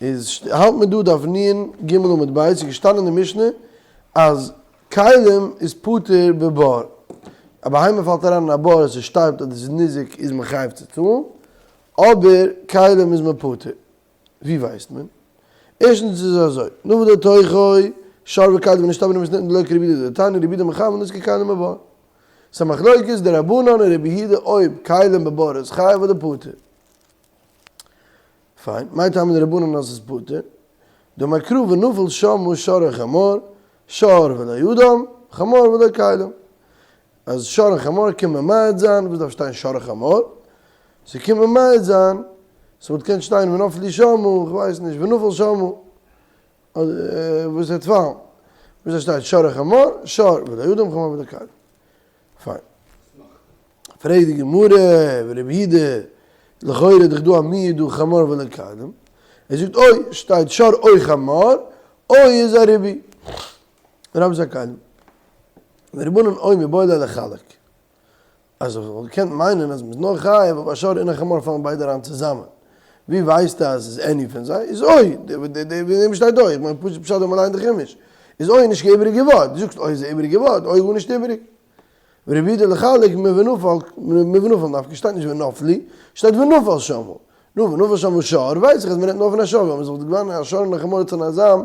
איז האלט מען דא דף נ ג עמוד ב', ס'איז געשטאנען אין די משנה אז כלים איז פטור בבור, א בהמה פאלט אריין אין א בור און ס'שטארבט אדער ס'איז ניזוק איז מען חייב צו צאלן, אבער כלים איז מען פטור. ווי ווייסט מען? ערשטנס איז אזוי, נפל לתוכו שור וכלים ונשתבנו מתניתין דלא כרבי יהודה דתניא רבי יהודה מחייב נזקי כלים בבור. ס'איז א מחלוקת די רבנן און רבי יהודה אויב כלים בבור איז חייב אדער פטור. פיין, מאי טעמא דרבנן אז ס'איז פטור? דאמר קרא ונפל שמה שור או חמור, שור ולא אדם, חמור ולא כלים. אז שור און חמור קען ממעט זיין, וואס דארף שטיין שור און חמור? ס'קען ממעט זיין, ס'וואלט געקענט שטיין ונפלו שמה, כ'ווייס נישט, ונפל שמה, וואס וועט פאלן? וואס שטייט שור און חמור? שור ולא אדם חמור ולא כלים. פיין. פרעגט די גמרא, ורבי יהודה, לכאורה איז דאך דא א מיעוט דא חמור ולא כלים. ער זאגט אוי, שטייט שור או חמור, אוי איז א ריבוי. רב זאגט כלים. ורבנן או מיבעי ליה לחלק. אז איך וואלט געקענט מיינען אז מ'איז נאר חייב אויב א שור און א חמור פאלן ביידע אריין צוזאמען. ווי ווייסטו אז עס איז any פון זיי? איז אוי, ווי דעם שטייט אוי, איך מיין פשוט פשט ווען מ'ליינט די חומש. איז אוי נישט קיין איבעריגע ווארט, דו זאגסט אוי איז א איבעריגע ווארט, אוי איז גארנישט איבעריג. ורבי יהודה לחלק מונפל מונפל נפקא, שטייט נישט ונפלו, שטייט ונפל שמה. נו, ונפל שמה שור, ווייס איך אז מ'רעדט נאר פון א שור, ווען מ'זאל געווארן א שור און א חמור צונאזאם,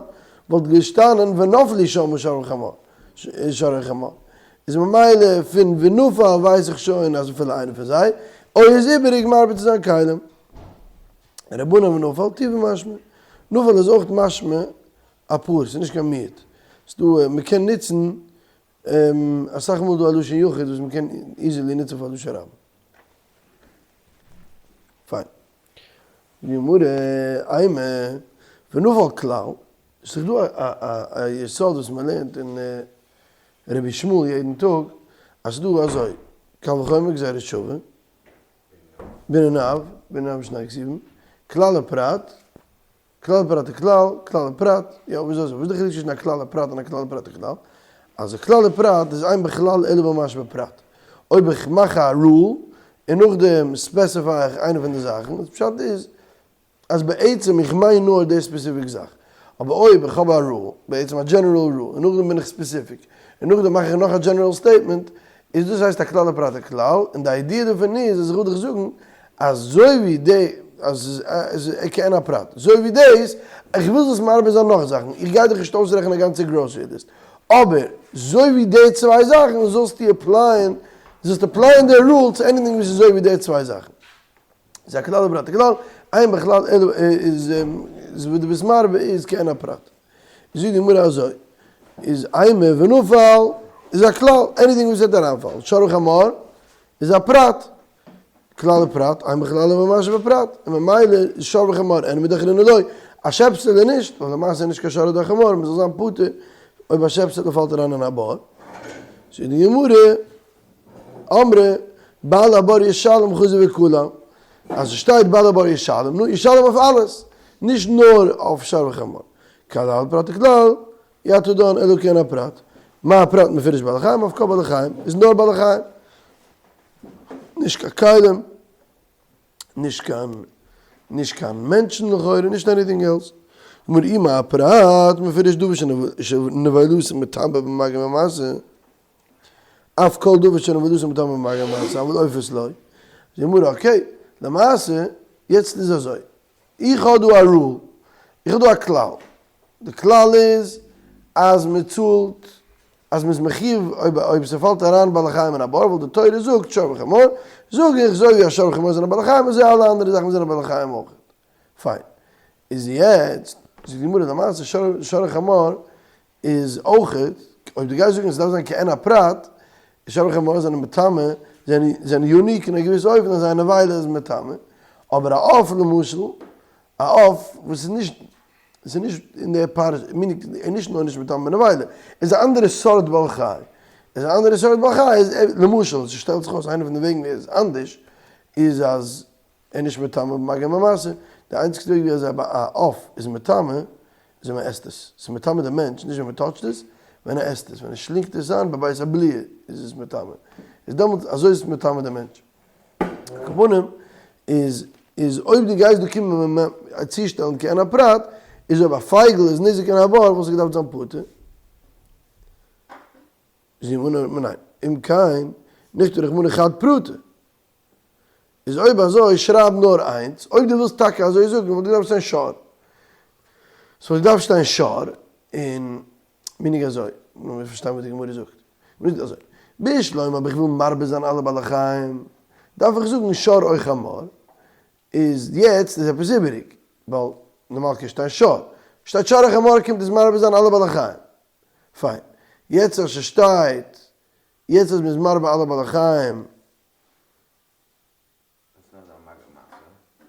וואלט געשטאנען ונפלו שמה שור וחמור, שור וחמור. איז ממילא פון ונפל ווייס איך שוין אז אפילו איינער פון זיי, אוי איז איבעריג מרבה צו זיין כלים. רבנן ונפל, טובא משמע. נפל איז אויך משמע אפאר, ס'איז נישט קיין מיעוט. ס'דא, מ'קען נוצן, אסאך מאל איז דא א לשון יחיד וואס מ'קען easily נוצן פאר לשון רבים. פיין. די גמרא, אימא, ונפל כלל, ס'איז דא א יסוד וואס מ'לערנט אין רבי ישמעאל יעדן טאג, אז ס'איז דא אזוי, קל וחומר גזירה שווה, בן און אב, בן און אב שני כתובים, כלל ופרט, כלל ופרט וכלל, כלל ופרט, יא וואס איז וואס איז די חילוק צווישן א כלל ופרט און א כלל ופרט וכלל? אז א כלל ופרט איז אין בכלל אלא במה שבפרט. אויב איך מאך א rule און נאכדעם specify איך איינע פון די זאכן, איז פשט איז אז בעצם איך מיין נאר די specific זאך. אבער אויב איך האב א rule, בעצם א general rule, און נאכדעם בין איך specific, און נאכדעם מאך איך נאך א general statement, איז דאס הייסט א כלל ופרט וכלל, און די idea דערפון איז אז איך וויל דיך זאגן אזוי ווי די אז עס איז כעין הפרט, אזוי ווי דאס, איך וויל זאלסט מרבה זיין נאך זאכן, איך גיי דיך נישט אויסרעכענען א גאנצע grocery list, אבער אזוי ווי די צוויי זאכן זאלסטו apply ען, זאלסט apply ען די rule צו anything וואס איז אזוי ווי די צוויי זאכן. איז א כלל ופרט וכלל, אין בכלל אלא איז וואס דו ביסט מרבה איז כעין הפרט. זאגט די גמרא אזוי, איז אימא ונפל איז א כלל, anything וואס וועט אריינפאלן, שור וחמור איז א פרט, כלל ופרט, אין בכלל אלא במה שבפרט, און ממילא איז שור וחמור אין מידי אחרינא לא, א שעפסעלע נישט, ווייל למעשה איז נישט קיין שור אדער חמור, מען זאל זיין פטור אויב א שעפסעלע פאלט אריין אין א בור. זאגט די גמרא, אמרי, בעל הבור ישלם חזר וכלה, אז עס שטייט בעל הבור ישלם, נו, ישלם אויף אלעס, נישט נאר אויף שור וחמור. כלל פרט וכלל, אי אתה דן אלא כעין הפרט. מה הפרט מפורש בעלי חיים, אף כל בעלי חיים, איז נאר בעלי חיים. נישט קיין כלים, נישט קיין, נישט קיין מענטשן לכאורה, נישט anything else. גמרא אי מה הפרט מפורש דבר שנבלתו מטמא במגע ובמשא. אף כל דבר שנבלתו מטמא במגע ובמשא, אבל עופות לא. זאגט די גמרא okay, למעשה, יעצט איז אזוי, איך האב דא א rule, איך האב דא א כלל, די כלל איז אז מען צאלט, אז מען איז מחיוב אויב אויב ס'פאלט אריין בעלי חיים אין א בור, ווייל די תורה זאגט שור וחמור, זאג איך אזוי ווי א שור וחמור זענען בעלי חיים אזוי אלע אנדערע זאכן זענען בעלי חיים אויך. פיין. איז יעצט, זאגט די גמרא למעשה שור וחמור איז אויכעט, אויב דו גייסט זאגן עס דארף זיין כעין הפרט, איז שור וחמור זענען מטמא, זענען זענען unique אין א געוויסע אופן אז זייער נבילה איז מטמא, אבער א עוף למשל, א עוף וואס איז נישט, עס איז נישט אין די פרשה, meaning ער איז נישט נאר נישט מטמא בנבילה, איז א אנדערע סארט בעל חי, איז א אנדערע סארט בעל חי, איז למשל, ס'שטעלט זיך אויס איינע פון די וועגן ווי ער איז אנדערש, איז אז ער איז נישט מטמא במגע ובמשא, די איינציגסטע וועג ווי אזוי א עוף איז מטמא איז ווען מען עסט עס, ס'איז מטמא די מענטש נישט ווען מען touch ט עס, ווען ער עסט עס, ווען ער שלינגט עס איין בבית הבליעה איז עס מטמא, איז דעמאלטס אזוי איז עס מטמא די מענטש. על כל פנים איז. איז אויב דו גייסט דא קומען צושטעלן כעין הפרט, איז אויב א פייגל איז ניזוק אין א בור וואלסטו געדארפט זיין פטור. זימונא ניין, אם כן, נכתוב רחמנא חד פרטא. איז אויב אזוי שרייב נאר איינס, אויב דו ווילסט טאקע אזוי זאגן וואלט געדארפט שטיין שור. ס'וואלט געדארפט שטיין שור, און מיניג אזוי, לאמיר פארשטיין וואס די גמרא זאגט. גמרא זאגט אזוי, בשלמא אויב איך וויל מרבה זיין אלע בעלי חיים, דארף איך זאגן שור או חמור, איז יעצט איז עפעס איבעריג, ווייל נארמאל קען שטיין שור, שטייט שור או חמור קומט עס מרבה זיין אלע בעלי חיים. פיין. יעצט אז ס'שטייט, יעצט אז מ'איז מרבה אלע בעלי חיים,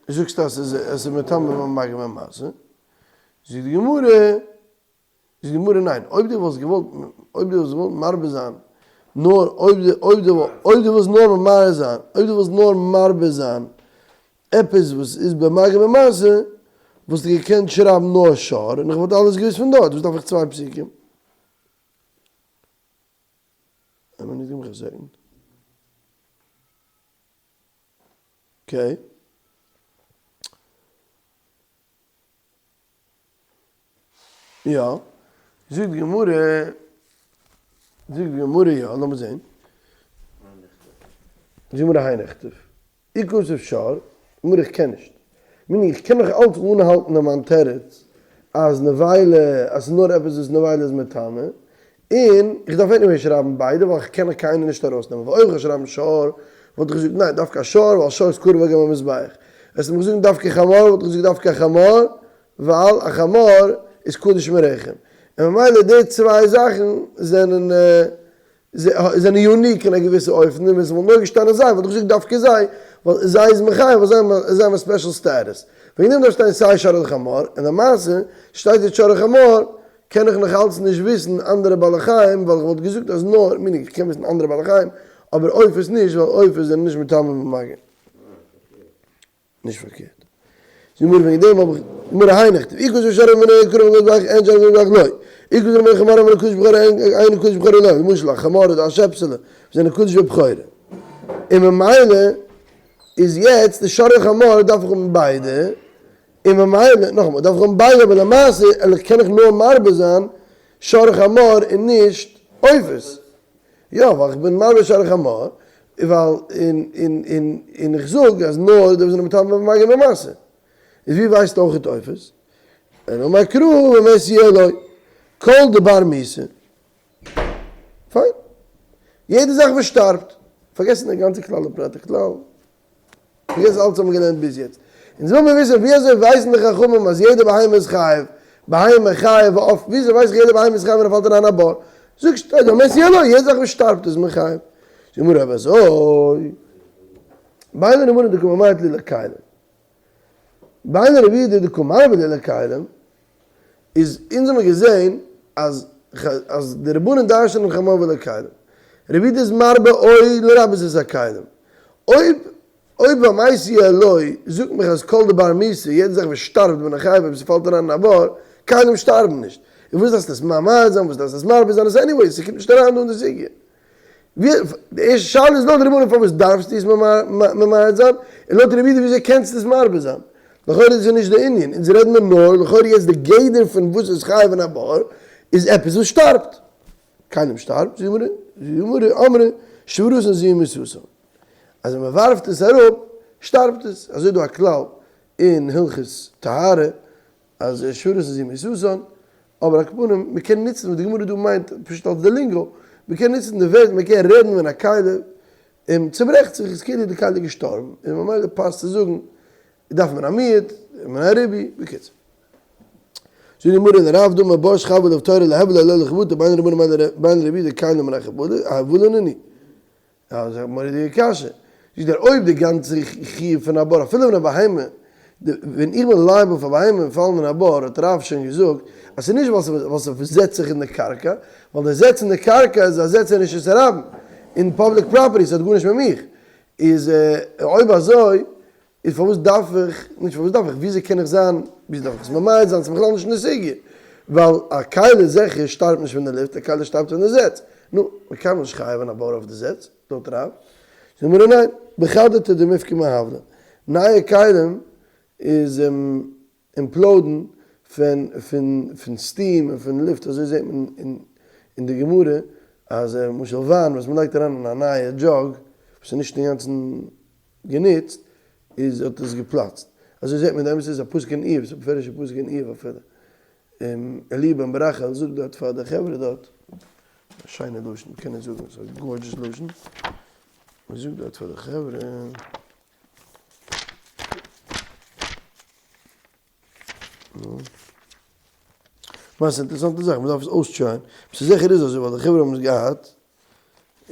זאגסטו אז ס'איז עס איז מטמא במגע במשא, זאגט די גמרא, זאגט די גמרא ניין, אויב דו וואלסט געוואלט, אויב דו וואלסט געוואלט מרבה זיין, נאר אויב דו, אויב דו, אויב דו ווילסט נאר ממהר זיין, אויב דו ווילסט נאר מרבה זיין עפעס וואס איז במגע במשא, וואלסטו געקענט שרייבן נאר שור, און איך וואלט אלעס געוואוסט פון דארט, וואס דארף איך צוויי פסוקים? איין מינוט גיב מיך א second. Okay. יא. זאגט די גמרא, זאגט די גמרא יא, לאמיר זעהן. זאגט די גמרא היינו נכתוב. אי כתב שור, גמרא איך קען נישט. מיני איך קען נאך אלץ אנהאלטן אין מיין תירוץ אז נבילה, אז ס'איז נאר עפעס וואס נבילה איז מטמא, און איך דארף anyway שרייבן ביידע ווייל איך קען נאך קיינער נישט ארויסנעמען, ווייל אויב איך זאל שרייבן שור וואלט איך געזאגט ניין דווקא א שור ווייל שור איז קרב על גבי מזבח, וועסטו מיך זאגן דווקא חמור וואלט איך געזאגט דווקא א חמור ווייל א חמור איז קדוש מרחם, און ממילא די צוויי זאכן זענען זענען unique אין א געוויסע אופן, און ווען ס'וואלט נאר געשטאנען זיי וואלט איך געזאגט דווקא זיי, ווייל זיי איז מחייב ווייל זיי האבן א special status. וועגן דעם דארף שטיין סיי שור און חמור, און למעשה שטייט יעצט שור און חמור, קען איך נאך אלץ נישט וויסן אנדערע בעלי חיים, ווייל איך וואלט געזאגט אז נאר, meaning איך קען וויסן אנדערע בעלי חיים, אבער עופות נישט, ווייל עופות זענען נישט מטמא במגע. נישט פארקערט. זאג מיר וועגן דעם האב איך גמרא היינו נכתוב אי כתב שור אינו קרב על גבי מזבח אין שור על גבי מזבח לא. אי כתב רמח חמור אינו קדוש בבכורה אינו קדוש בבכורה לא. למשל א חמור אדער א שעפסעלע וואס זענען קדוש בבכורה. און ממילא איז יעצט די שור און חמור דארף איך האבן ביידע. און ממילא נאכאמאל דארף איך האבן ביידע אבער למעשה קען איך נאר מרבה זיין שור חמור און נישט עופות. יא, ווייל איך בין מרבה שור חמור, ווייל און און און און איך זאג אז נאר די וואס זענען מטמא במגע במשא. איז ווי ווייסטו אויך את עופות? אלא אמר קרא והמת יהיה לו כל דבר מיתה. פיין. יעדע זאך וואס שטארבט. פארגעסן די גאנצע כלל ופרט וכלל. דאס אלץ האבן מיר געלערנט ביז יעצט. אונז וויל מיר וויסן ווי אזוי ווייסן די חכמים אז יעדע בהמה איז חייב, בהמה, חיה ועוף, ווי אזוי ווייס איך יעדע בהמה איז חייב ווען ער פאלט אריין א בור? זאג שטייט והמת יהיה לו, יעדע זאך וואס שטארבט איז מען חייב. זאגט די גמרא אויב אזוי, בין לרבנן דקא ממעט להו לכלים, בין לרבי יהודה דקא מרבה להו לכלים, איז אונז האמיר געזעהן אז אז די רבנן דרש'נען חמור ולכלים. רבי יהודה איז מרבה או לרבות את הכלים. אויב אויב והמת יהיה לו זאגט מיך אז כל דבר מיתה, יעדע זאך וואס שטארבט בין איך חייב אויב ס'פאלט אריין אין א בור, כלים שטארבן נישט. און וואס דארפסטו עס ממעט זיין, וואס דארפסטו עס מרבה זיין, עס anyway, ס'קומט נישט אריין דא אין די סוגיא. ווי די ערשטע שאלה איז לויט רבנן פארוואס דארפסטו עס ממעט זיין, און לויט רבי יהודה וויאזוי קענסטו עס מרבה זיין? לכאורה איז עס נישט די ענין, אונז רעדן מיר נאר לכאורה יעצט די גדר פון וואס איז חייב אין א בור איז עפעס וואס שטארבט, קיינעם שטארבט, זאגט די גמרא אמרי שבירתן זו מיתתן, אז ווען מען ווארפט עס אראפ שטארבט עס, אזוי איז דא א כלל אין הלכות טהרה אז שבירתן זו מיתתן, אבער על כל פנים מען קען נוצן וואס די גמרא דא מיינט פשוט אלס די lingo, מען קען נוצן די ווערטער מען קען רעדן ווען א כלי און צוברעכט זיך איז כאילו די כלי איז געשטארבן און ממילא פאסט צו זאגן דארף מען א מיעוט און מען א ריבוי, בקיצור. זאגט די גמרא לרב דאמר בור שחל עליו תורה להבלו לא לחבטו בין רבנן בין לרבי יהודה כלים מן החבלה נינהו. יא, זאגט מורא'דיגע קשיא. זאגט ער, אויב די גאנצע חיוב פון א בור, אפילו ווען א בהמה, ווען איך בין liable פאר בהמה פאלן אין א בור, האט רב שוין געזאגט, אז ס'איז נישט ווייל ס'זעצט זיך אין די קרקע, ווייל די זעץ אין די קרקע איז א זעץ אין רשות הרבים, אין public property, ס'האט גארנישט מיט מיך. איז אויב אזוי, איז פארוואס דארף איך, נישט פארוואס דארף איך, וויאזוי קען איך זיין, וויאזוי דארף איך עס ממעט זיין, ס'איז בכלל נישט אין די סוגיא, ווייל א כלי זיכער שטארבט נישט פון די לופט, א כלי שטארבט פון די זעץ, נו, מ'קען נישט חייב'ן א בור אויף די זעץ, לויט רב, זאגט די גמרא ניין, בחדתי דמיפקא מהבלא. נייע כלים איז implode ן פון פון פון steam און פון לופט, אזוי זעט מען אין די גמרא אז למשל וויין וואס מען לייגט אריין אין א נייע jug וואס איז נישט אינגאנצן גענוצט איז האט עס געפלאצט, אזוי זעט מען די אמת איז א פסוק אין איוב, ס'איז א בפירוש'ע פסוק אין איוב אפילו, אלי' בן ברכאל זאגט דארט פאר די חברה דארט, א שיינע לשון, מ'קען נישט זאגן, ס'איז א gorgeous לשון, מ'זאגט דארט פאר די חברה. נו. ס'איז אינטערעסאנטע זאך, מ'דארף עס אויס try ען. ס'איז זיכער איז אזוי ווייל די חברה האבן עס געהאט,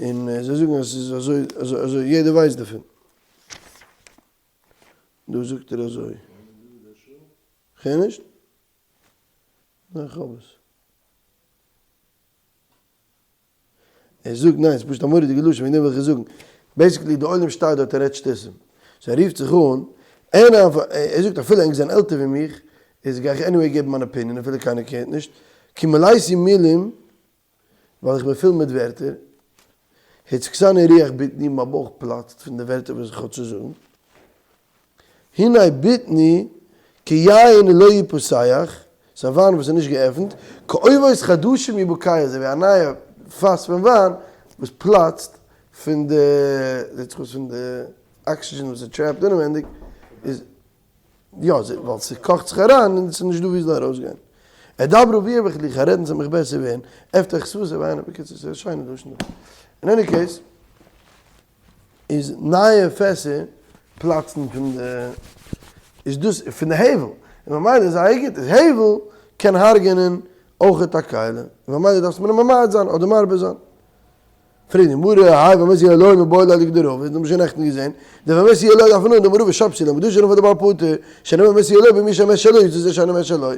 און זיי זאגן אז ס'איז אזוי אזוי יעדער ווייסט דערפון. דא זאגט ער אזוי. כ'הער נישט? ניין כ'האב עס. ער זאגט ניין ס'איז פשוט א מורא'דיגע לשון וועגן דעם וויל איך עס זאגן. basically די עולם שטייט דארט און רעדט שטותים. so ער רופט זיך אן, ער זאגט אפילו ענק זענען עלטער ווי מיך, איז גיי איך anyway געבן מיין opinion אפילו קיינער care ט נישט, כי מלאתי מילים, ווייל איך בין פול מיט ווערטער, הצקתני רוח בטני, מיין בויך פלאצט פון די ווערטער וואס איך האב צו זאגן. הנה בטני כיין לא יפתח, ס'איז א וויין וואס איז נישט געעפנט, כעובות חדשים יבקע, אזוי ווי א נייע פאס פון וויין וואס פלאצט פון די, זעט זיך אויס פון די oxygen וואס איז trapped אינעווענדיג, איז יא, ווייל ס'קאכט זיך אריין און ס'איז נישט דא ווי עס זאל ארויסגיין. אדברה וארבך לי, כ'גיי רעדן ס'זאל מיך בעסער ווערן, אפתח שפתי ואענה, בקיצור ס'איז א שיינע לשון דא. אין any case. איז נייע פעסער פלאצן פון די איז דאס פון די הבל און ממילא איז זייער גוט איז הבל קען הרג'ענען אויכעט א כלי און ממילא דארפסט מען אים ממעט זיין אדער מרבה זיין. פרעגט די גמרא, האי והמת יהיה לו מיבעי ליה לכדרבא, אונז האבן שוין נעכטן געזען, די והמת יהיה לו דארף מען האבן דאמר רבא שור פסולי המוקדשין און פאר די בעל פטור, שנאמר והמת יהיה לו במי שהמת שלו יצא זה שאינו מת שלו.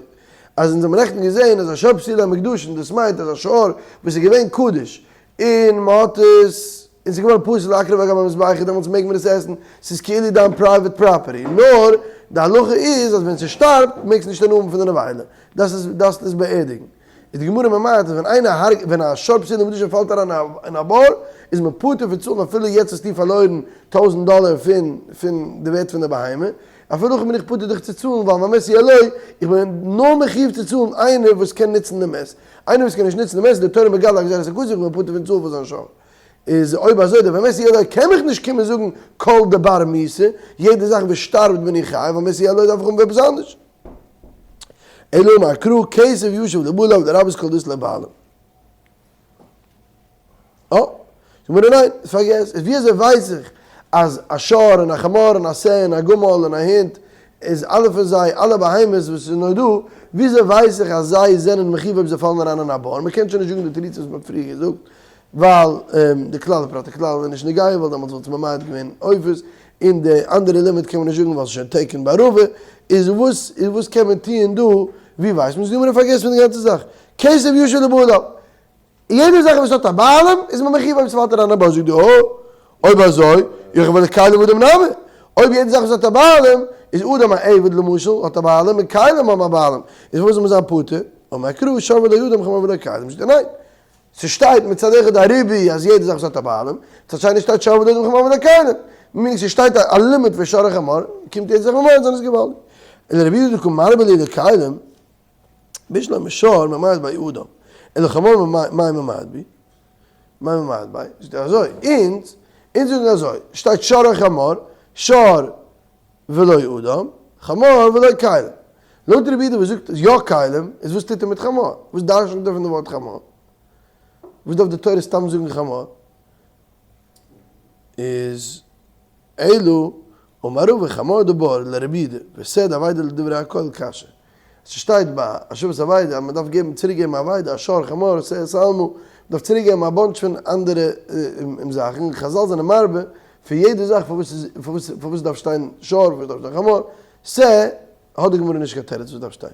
אז אונז האבן נעכטן געזען אז א שור פסולי המוקדשין דאס מיינט אז א שור וואס איז געווען קדוש און מען האט עס, און ס'איז געווארן פסול להקריב על גבי המזבח, דעמאלטס מעג מען עס עסן, ס'איז כאילו דיין private property, נאר די הלכה איז אז ווען ס'שטארבט מעגסטו נישט הנאה האבן פון די נבילה, דארפסט עס דארפסט עס באערדיגן. איז די גמרא ממעט אז ווען איינער הרג'ט, ווען א שור פסולי המוקדשין פאלט אריין אין א בור, איז מען פטור פון צאלן אפילו יעצט האסטו פארלוירן טויזענט דאלער פון פון די ווערט פון די בהמה, אפילו איך בין איך פטור דיך צו צאלן ווייל והמת יהיה לו, איך בין נאר מחיוב צו צאלן איינער וואס קען נוצן די מת, איינער וואס קען נישט נוצן די מת איז די תורה מגלה א גזירת הכתוב איך בין פטור פון צאלן פאר זיין שור. איז אויב אזוי דער והמת יהיה לו קען מיך נישט קומען זאגן כל דבר מיתה, יעדע זאך וואס שטארבט בין איך חייב, והמת יהיה לו דארף איך האבן עפעס אנדערש. אלא אמר קרא כסף ישיב לבעליו לרבות כל דאית ליה בעלים. אה! זאגט מיר ניין, פארגעס, איז ווי אזוי ווייס איך אז א שור און א חמור און א שה און א גמל און א הונט איז אלע פון זיי אלע בהמות וואס איז נאר דא, וויאזוי ווייס איך אז זיי זענען מחיוב אויב זיי פאלן אריין אין א בור? מען קען שוין נישט זאגן די תירוצים וואס מען האט פריער געזאגט, ווייל די כלל ופרט לכלל איז נישט נוגע ווייל דעמאלטס וואלט עס ממעט געווען עופות, און די אנדערע לימוד קען מען נישט זאגן ווייל ס'איז שוין taken בערבה, איז וואס איז וואס קען מען טוען דא, ווי ווייסט מען? זאגט די גמרא פארגעס פון די גאנצע זאך, כסף ישיב לבעליו. יעדע זאך וואס האט א בעלים איז מען מחיוב אויב ס'פאלט אריין א בור, זאגט די ה, אויב אזוי, יכול ולכלים אדם נמי, אויב יעדע זאך וואס האט א בעלים, איז אדם א עבד למשל, האט א בעלים, און כלים האבן א בעלים, איז פארוואס זאל מען זיין פטור? אמר קרא שור ולא אדם חמור ולא כלים, זאגט ער ניין, ס'שטייט מצד אחד א ריבוי אז יעדע זאך וואס האט א בעלים, מצד שני שטייט שור ולא אדם חמור ולא כלים, meaning ס'שטייט א לימוד פון שור וחמור, קומט יעדע זאך ממעט זיין איז געוואלדיג. ולרבי יהודה דקא מרבה להו לכלים, בשלמא שור ממעט ביה אדם, אלא חמור מאי ממעט ביה? מאי ממעט ביה? זאגט ער אזוי, אונז, אונז זאגן אזוי, שטייט שור וחמור, שור ולא אדם, חמור ולא כלים. לויט רבי יהודה וואס זאגט יא כלים, איז וואס טוט ער מיט חמור? וואס דרשנ'ט ער פון די ווארט חמור? וואס דארף די תורה סתם זאגן חמור? איז אלא אמר רבא חמור דבר לרבי יהודה ושה דאבידה לדברי הכל קשיא. ס'שטייט ביי השבת אבידה אז מ'דארף געבן צוריק געבן אבידה א שור חמור שה שלמה, מ'דארף צוריק געבן א bunch פון אנדערע זאכן, חזל זענען מרבה פון יעדע זאך פארוואס פארוואס פארוואס דארף שטיין שור פארוואס דארף שטיין חמור, שה האט די גמרא נישט קיין תירוץ וואס דארף שטיין.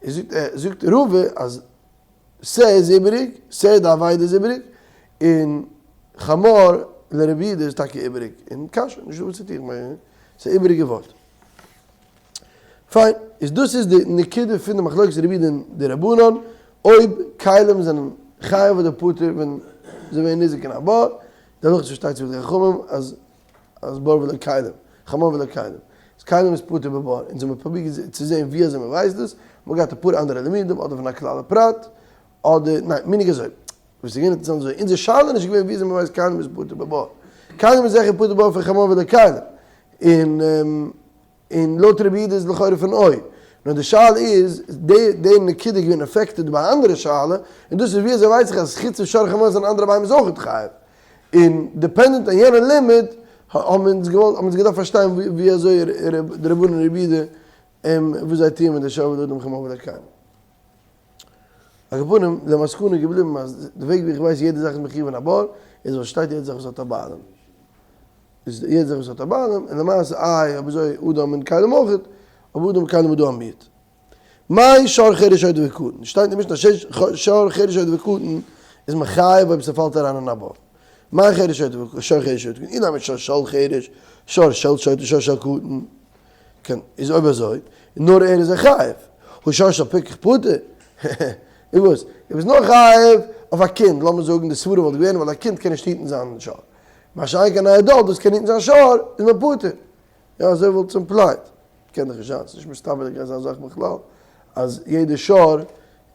איז זאגט רבא אז שה איז איבעריג, שה די אבידה איז איבעריג, און חמור לרבי יהודה איז טאקע איבעריג, און קשיא, נישטא וואס צו טון, כ'מיין, ס'איז א איבעריגע ווארט. פיין, איז דאס איז די נקודה פון די מחלוקת רבי יהודה און די רבנן, אויב כלים זענען חייב אדער פטור ווען זיי ווערן ניזוק אין א בור, די הלכה איז פארשטייט זיך ווי די חכמים אז אז בור ולא כלים. חמור ולא כלים. איז כלים איז פטור בבור. אונז האמיר פרובירט צו זעהן ווי אזוי מ'ווייסט דאס, מ'האט געהאט אפאר אנדערע לימודים, אדער פון א כלל ופרט, אדער, ניין, מנהג אזוי. וואס איז געווען אינטערעסאנט אזוי, אונזער שאלה איז נישט געווען ווי אזוי מ'ווייסט כלים איז פטור בבור. כלים איז זיכער פטור בבור פון חמור ולא כלים. און און לויט רבי יהודה איז לכאורה פון אוי. נאר די שאלה איז, די די נקודה איז געווען affected ביי א אנדערע שאלה, און דאס איז ווי אזוי ווייס איך אז חוץ פון שור חמור זענען אנדערע בהמות אויכעט חייב. און dependent אויף יענע לימוד האבן אונז געוואלט האבן אונז געדארפט פארשטיין ווי אזוי די רבנן און רבי יהודה וואס זיי טוען מיט די שור ולא אדם חמור ולא כלים. על כל פנים, די מסקנא איז געבליבן אז די וועג ווי איך ווייס יעדע זאך איז מחויב אין א בור, איז ווייל שטייט יעדע זאך וואס האט א בעלים. איז יעדע זאך וואס האט א בעלים, און למעשה איי אויב אזוי אדם און כלים אויך, אבער אדם און כלים איז דא א מיעוט. מאי שור חרש שוטה וקטן, שטייט אין די משנה אז שור חרש שוטה וקטן איז מחייב אויב ס'פאלט אריין אין א בור. מאי חרש שוטה וקטן, שור חרש שוטה וקטן, אילימא שור של חרש, שור של שוטה, שור של קטן. כן, איז אויב אזוי, נאר ער איז א חייב. הא שור של פיקח פטור. איז וואס? ער איז נאר חייב אויף א קינד, לאמיר זאגן די סברה וואלט געווען ווייל א קינד קען נישט היטן זיין שור. מה שאין כן א adult וואס קען היטן זיין שור, איז מען פטור. יא אזוי וואלט עס implied. קען דאך נישט זיין, ס'איז נישט מסתבר'דיג אזא זאך בכלל, אז יעדע שור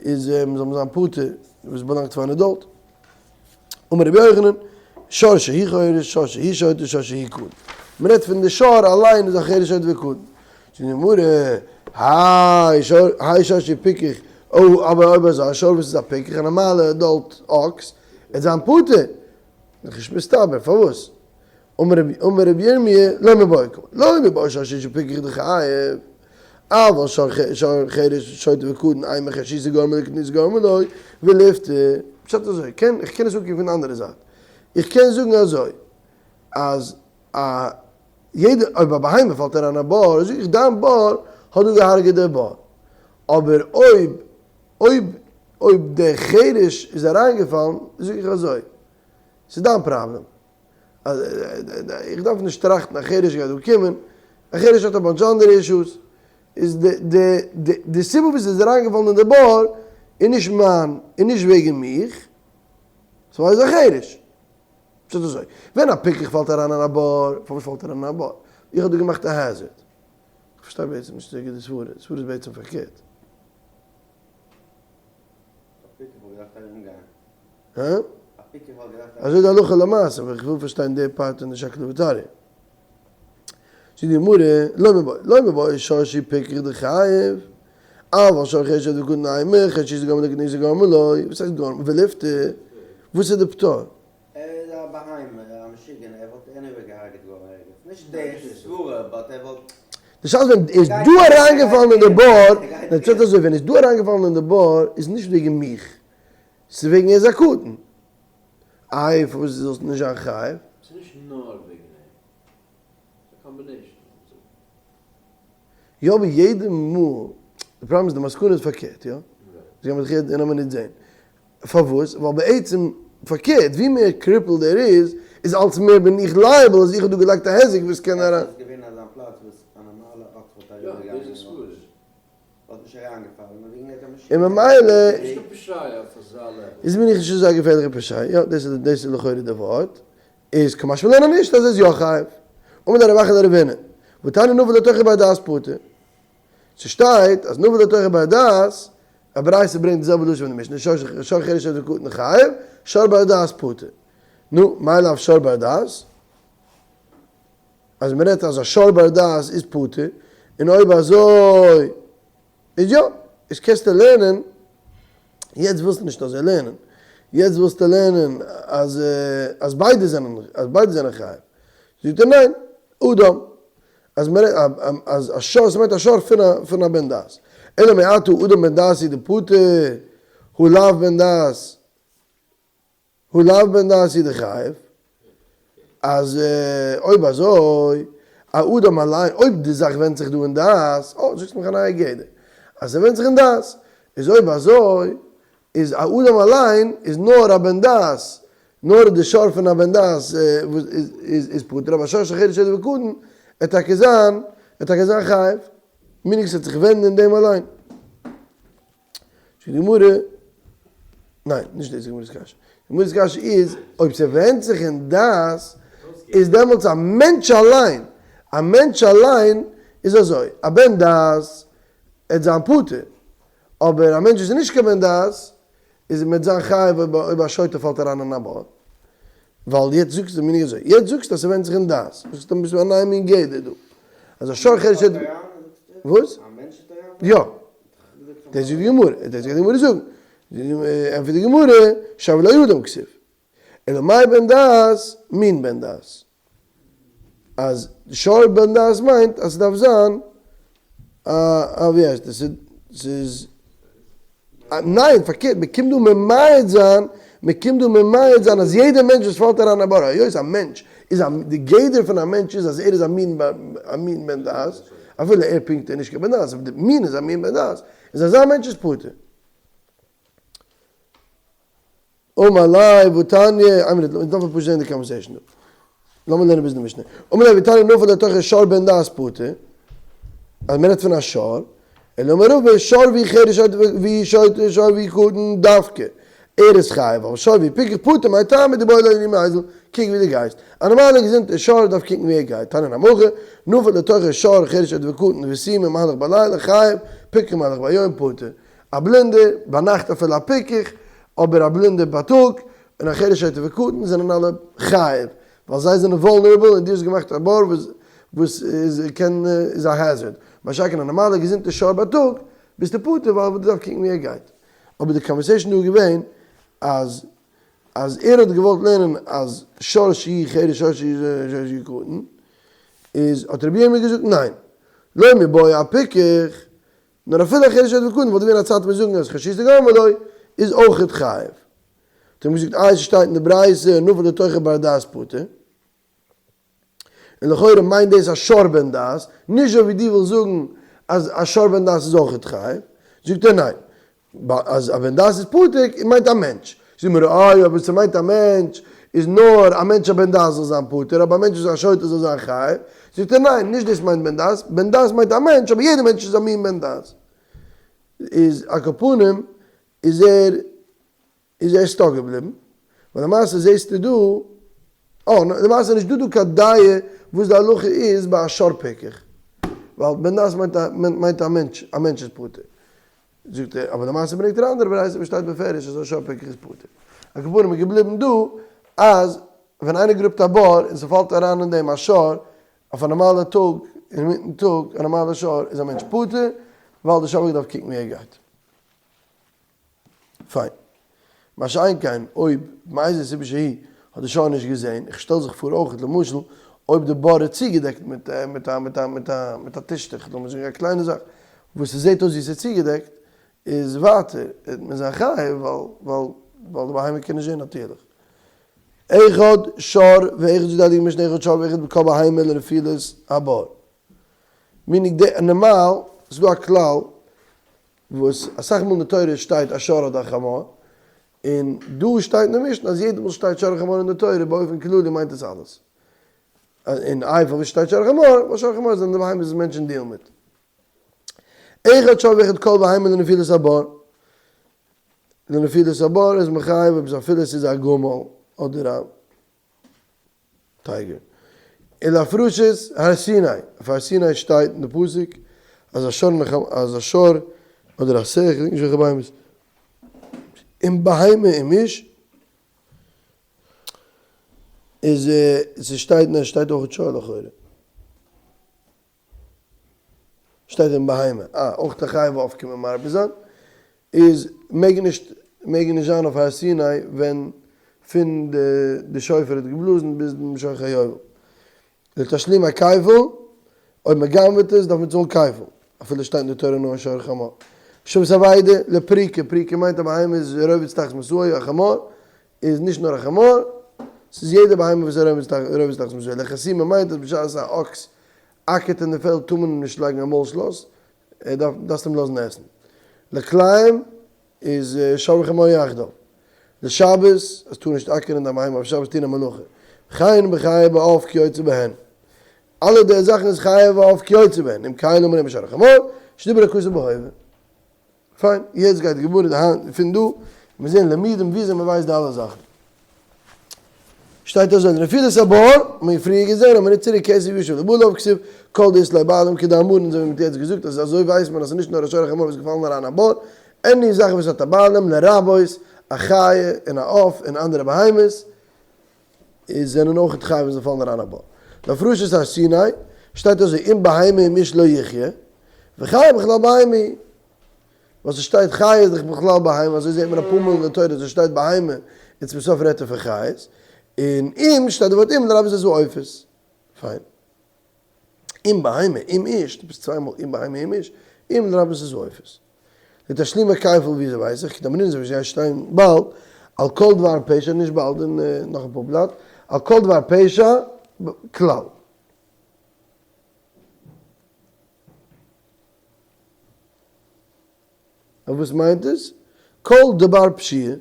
איז זאל מען זיין פטור וואס באלאנגט פאר אן adult. אמר רבי יוחנן, שור שהוא חרש, שור שהוא שוטה, שור שהוא קטן. מען רעדט פון די שור אליין איז א חרש שוטה וקטן. זאגט די גמרא, האי שור, האי שור שהוא פיקח, או, אבער אויב אזוי א שור וואס איז א פיקח, א נארמאלע adult אקס, וועט זיין פטור. דאך נישט מסתבר, פארוואס? אמר רבי ירמי', לא מיבעיא קאמר, לא מיבעיא שור שהוא פיקח דחייב, אבל שור חרש שוטה וקטן אימא חרשותו גרמה לו קטנותו גרמה לו וליפטר. פשט אזוי, קען, איך קען עס אנקוקן פון די אנדערע זייט. איך קען זאגן אזוי, אז א יעדע, אויב א בהמה פאלט אריין א בור, זאג איך דיין בור האט דא געהארגעט דער בור. אבער אויב, אויב, אויב דער חרש איז אריינגעפאלן, זאג איך אזוי, ס'איז דיין פראבלעם. איך דארף נישט טראכטן א חרש גייט דא קומען, א חרש האט א bunch אנדערע issues, איז די די די די סיבה וואס איז אריינגעפאלן אין די בור איז נישט מיין איז נישט וועגן מיך, ס'איז ווייל איז א חרש. פשוט אזוי. ווען א פיקח פאלט אריין אין א בור, פארוואס פאלט ער אריין אין א בור? איך האב דא געמאכט א hazard. איך פארשטיי בעצם נישט אזוי גוט די סברה, די סברה איז בעצם פארקערט. הא? אזוי די הלכה למעשה, אבער איך וויל פארשטיין די part אין די שקלא וטריא. זאגט די גמרא, לא מיבעיא, לא מיבעיא שור שהוא פיקח דחייב, אבל שור חרש שוטה וקטן אימא, חרשותו גרמה לו קטנותו גרמה לו, וואס הייסט גרמה? וליפטר, וואס איז די פטור? ער איז א בהמה, א משוגענער, ער וואלט anyway געהארגעט געווארן ערגעץ, נישט די סברה but ער וואלט. די שאלה איז ווען איז דא אריינגעפאלן אין די בור, די פשט איז אזוי, ווען איז דא אריינגעפאלן אין די בור איז נישט וועגן מיך, ס'איז וועגן ער איז א קטן. איי פארוואס זאלסטו נישט זיין חייב? ס'איז נישט נאר וועגן אים. ס'איז א combination וואס מ'זאגט. יא אבער יעדע מאל, די פראבלעם איז די מסקנא איז פארקערט יא? דאס גיימיר דאך יעצט אין א מינוט זעהן. פארוואס? ווייל בעצם פארקערט, ווי מער crippled ער איז, איז אלץ מער בין איך liable אז איך האב דא געלייגט א היזק וואס קען אריין. אפשר איז געווען אזא פלאץ וואס א נארמאלע אקס וואלט אריבער געגאנגען און וואלט נישט אריינגעפאלן און וועגן ער האט א משוגע. און ממילא נישט קיין פשיעה אויף אזא level. איז בין איך נישט אזא געפערליכע פשיעה, יא דאס איז דאס איז לכאורה די ווארט, איז קא משמע לן אז נישט אז ער איז יא חייב. אמר ליה רב אחא לרב הונא, והתניא נפל לתוכו בר דעת פטור. ס'שטייט אז נפל לתוכו בר דעת, א ברייתא ברענגט די זעלבע לשון פון די משנה, שור חרש שוטה וקטן חייב, שור בר דעת פטור. נו, מאי לאו שור בר דעת? אז מ'רעדט אז א שור בר דעת איז פטור, און אויב אזוי איז יא, איז קענסטו לערנען, יעצט ווילסטו נישט אזוי לערנען, יעצט ווילסטו לערנען אז אז ביידע זענען אז ביידע זענען חייב, זאגט ער ניין, אדם, אז מ'רעדט אז א שור, ס'מיינט א שור פון א פון א בן דעת, אלא מעתה אדם בן דעת הוא דפטור, הא לאו בן דעת. הא לאו בן דעת הוא דחייב, אז אויב אזוי, א אדם אליין, אויב די זאך ווענדט זיך דא אין דעת, אה, זאגסט מיך א נייע גדר, אז ס'ווענדט זיך אין דעת, איז אויב אזוי, איז א אדם אליין איז נאר א בן דעת, נאר די שור פון א בן דעת וואס איז פטור, אבער א שור של חרש שוטה וקטן, עט טאקע זיין, עט טאקע זיין חייב, meaning ס'וועט זיך ווענדן אין דעם אליין. זאגט די גמרא, ניין, נישט דאס איז גמרא'ס קשיא. די גמרא'ס קשיא איז, אויב ס'ווענדט זיך אין דעת, איז דעמאלטס א מענטש אליין, א מענטש אליין איז אזוי, א בן דעת עט זיין פטור, אבער א מענטש וואס איז נישט קיין בן דעת איז מ'עט זיין חייב אויב א שוטה פאלט אריין אין א בור. ווייל יעצט זאגסטו מיר נישט אזוי, יעצט זאגסטו אז ס'ווענדט זיך אין דעת, זאגסטו ביסט א נייע מין גדר דא, אז א שור חרש שוטה, וואס? יא, דאס זאגט די גמרא, דאס גייט די גמרא זאגן, ענטפערט די גמרא, שב לא אדם כסיף, אלא מאי בן דעת, מין בן דעת. אז שור בן דעת מיינט אז ס'דארף זיין א א ווי הייסט עס ס'איז ניין פארקערט מ'קומט דא ממעט זיין מ'קומט דא ממעט זיין אז יעדע מענטש וואס פאלט אריין אין א בור היות א מענטש איז א די גדר פון א מענטש איז אז ער איז א מין א מין בן דעת אפילו ער פונקט איז נישט קיין בן דעת אבער די מין איז א מין בן דעת איז אזא מענטש איז פטור. אמר ליה והתניא, איין מינוט, אונז דארפן פשוט זען די conversation דא. לאמיר לערנען ביז די משנה. אמר ליה והתניא נפל לתוכו שור בן דעת פטור, אז מען רעדט פון א שור, אלא אמר רבא שור והוא חרש והוא שוטה שור והוא קטן דווקא, ער איז חייב, אבל שור והוא פיקח פטור מאי טעמא דאיבעי ליה לעינויי מיזל, קוק ווי דו גייסט. א נארמאלע געזונטע שור דארף קוקן ווי ער גייט. תניא נמי הכי, נפל לתוכו שור חרש שוטה וקטן וסומא מהלך בלילה חייב, פיקח מהלך ביום פטור. א בלינדער ביינאכט אפילו א פיקח, אבער א בלינדער בייטאג, און א חרש שוטה וקטן זענען אלע חייב, ווייל זיי זענען vulnerable און דו האסט געמאכט א בור וואס וואס איז קען איז א hazard. משא כ א נארמאלע געזונטע שור בייטאג ביסטו פטור ווייל דו דארפסט קוקן ווי ער גייט. אבער די conversation דא איז געווען אז אז ער האט געוואלט לערנען אז שור שהוא חרש שור שהוא קטן, איז האט רבי ירמי' געזאגט ניין, לא מיבעיא אפיקח, נאר אפילו א חרש שוטה וקטן וואלט געווען א צייט מיר זאגן אז חרשותו גרמה לו איז אויכעט חייב. האט ער אים געזאגט איי ס'שטייט אין די ברייתא נפל לתוכו בר דעת פטור. און לכאורה מיינט דאס א שור בן דעת, נישט אזוי ווי דו ווילסט זאגן אז א שור בן דעת איז אויכעט חייב. זאגט ער ניין, אז א בן דעת איז פטור מיינט א מענטש. זאגט מיר איי אבער ס'מיינט א מענטש איז נאר א מענטש א בן דעת זאל זיין פטור אבער א מענטש וואס איז א שוטה זאל זיין חייב. זאגט ער ניין נישט דאס מיינט בן דעת, בן דעת מיינט א מענטש אבער יעדער מענטש איז א מין בן דעת. איז על כל פנים איז ער איז ער stuck געבליבן, ווייל למעשה זעסטו דא, אה, למעשה איז נישט דא דא קיין דעה וואס די הלכה איז ביי א שור פיקח, ווייל בן דעת מיינט א מיינט א מענטש, א מענטש איז פטור. זאגט ער, אבער למעשה ברענגט ער א אנדערע ברייתא וואס שטייט בפירוש אז א שור פיקח איז פטור. על כל פנים איז געבליבן דא אז ווען איינער גראבט א בור און ס'פאלט אריין אין דעם א שור, אויף א נארמאלע טאג, אינמיטן טאג, א נארמאלע שור, איז א מענטש פטור, ווייל די שור האט געדארפט קוקן ווי ער גייט. פיין. מה שאין כן אויב מאיזה סיבה שהיא האט די שור נישט געזען, איך שטעל זיך פאר אויך למשל אויב די בור איז צוגעדעקט מיט מיט א מיט א מיט א מיט א טישטוך, לאמיר זאגן א קליינע זאך וואס ס'זעט אויס ווי ס'איז צוגעדעקט, איז ווייטער וועט מען זיין חייב ווייל ווייל ווייל די בהמה קען נישט זען נאטירליך. אחד שור ואחד זאגט די הייליגע משנה אחד שור ואחד כל בהמה לנפילת הבור. meaning די נארמאל ס'איז דא א כלל וואס אסאך מאל אין די תורה שטייט א שור אדער א חמור, און דא שטייט אין די משנה אז יעדע מאל שטייט שור וחמור אין די תורה באופן כללי מיינט עס אלעס. און איי פארוואס שטייט שור וחמור? ווייל שור וחמור זענען די בהמות וואס מענטשן deal ן מיט. אחד שור ואחד כל בהמה לנפילת הבור. לנפילת הבור איז מחייב אויב אפילו עס איז א גמל אדער א tiger. ולהפרשת הר סיני, אויף הר סיני שטייט אין די פסוק אז א שור אז א שור אדער א שה, איך געדענק נישט וועלכע בהמה עס אם בהמה אם איש, איז ס'שטייט ניין ס'שטייט אויך שור לכאורה. שטייט אין בהמה, אה, אויך די חיה ועוף קען מען מרבה זיין, איז מעג נישט מעג נישט זיין אויף הר סיני ווען פון די די שופר האט געבלאזן ביז דעם שוך היובל. לתשלומי כפל, אויב מען גנב'עט עס דארף מען צאלן כפל, אפילו שטייט אין די תורה נאר שור חמור. השבת אבידה, לפריקה, פריקה מיינט א בהמה איז רובץ תחת משאו, א חמור איז נישט נאר א חמור, ס'איז יעדע בהמה וואס איז רובץ תחת משאו, לחסימה מיינט אז בשעת א אקס אקערט אין די פעלד טאר מען אים נישט לייגן א מויל שלאס, ער דארף, דארפסט אים לאזן עסן. לכלאים איז שור וחמור יחדיו. לשבת, אז טאר נישט אקערן דיין בהמה אויף שבת טון א מלאכה. וכן בחיה בעוף כיוצא בהן. אלע די זאכן איז חיה ועוף כיוצא בהן, אם כן למה נאמר שור וחמור, שדיבר הכתוב בהווה. פיין, יעצט גייט די גמרא די היינט פון דא, מיר זעהן לימודים וויאזוי מען ווייסט די אלע זאכן. שטייט אזוי, לנפילת הבור, האט מען פריער געזען, א מינוט צוריק, כסף ישיב לבעליו, כתיב כל דאית ליה בעלים כדאמרן, אזוי ווי מ'האט יעצט געזאגט אז אזוי ווייסט מען אז ס'איז נישט נאר א שור וחמור וואס איז געפאלן אריין א בור, עני זאך וואס האט א בעלים, לרבות א חיה און א עוף און אנדערע בהמות, איז זענען אויך חייב ווען זיי פאלן אריין א בור. להפרשת הר סיני, שטייט אזוי, אם בהמה אם איש לא יחיה, וחיה בכלל בהמה היא. וואס עס שטייט חיה איז דאך בכלל בהמה, אזוי זעט מען אפאר מאל אין די תורה אז עס שטייט בהמה און צום סוף רעדט ער פון חיות, און אם שטייט די ווארט אם לרבות את העופות. פיין. אם בהמה, אם איש, דו ביסט צוויי מאל אם בהמה אם איש, אם לרבות את העופות. לתשלומי כפל וויאזוי ווייס איך, כדאמרינן אזוי ווי ס'גייט שטיין באלד, על כל דבר פשע, נישט באלד אין נאך אפאר בלאט, על כל דבר פשע כלל. און וואס מיינט עס? כל דבר פשיעה,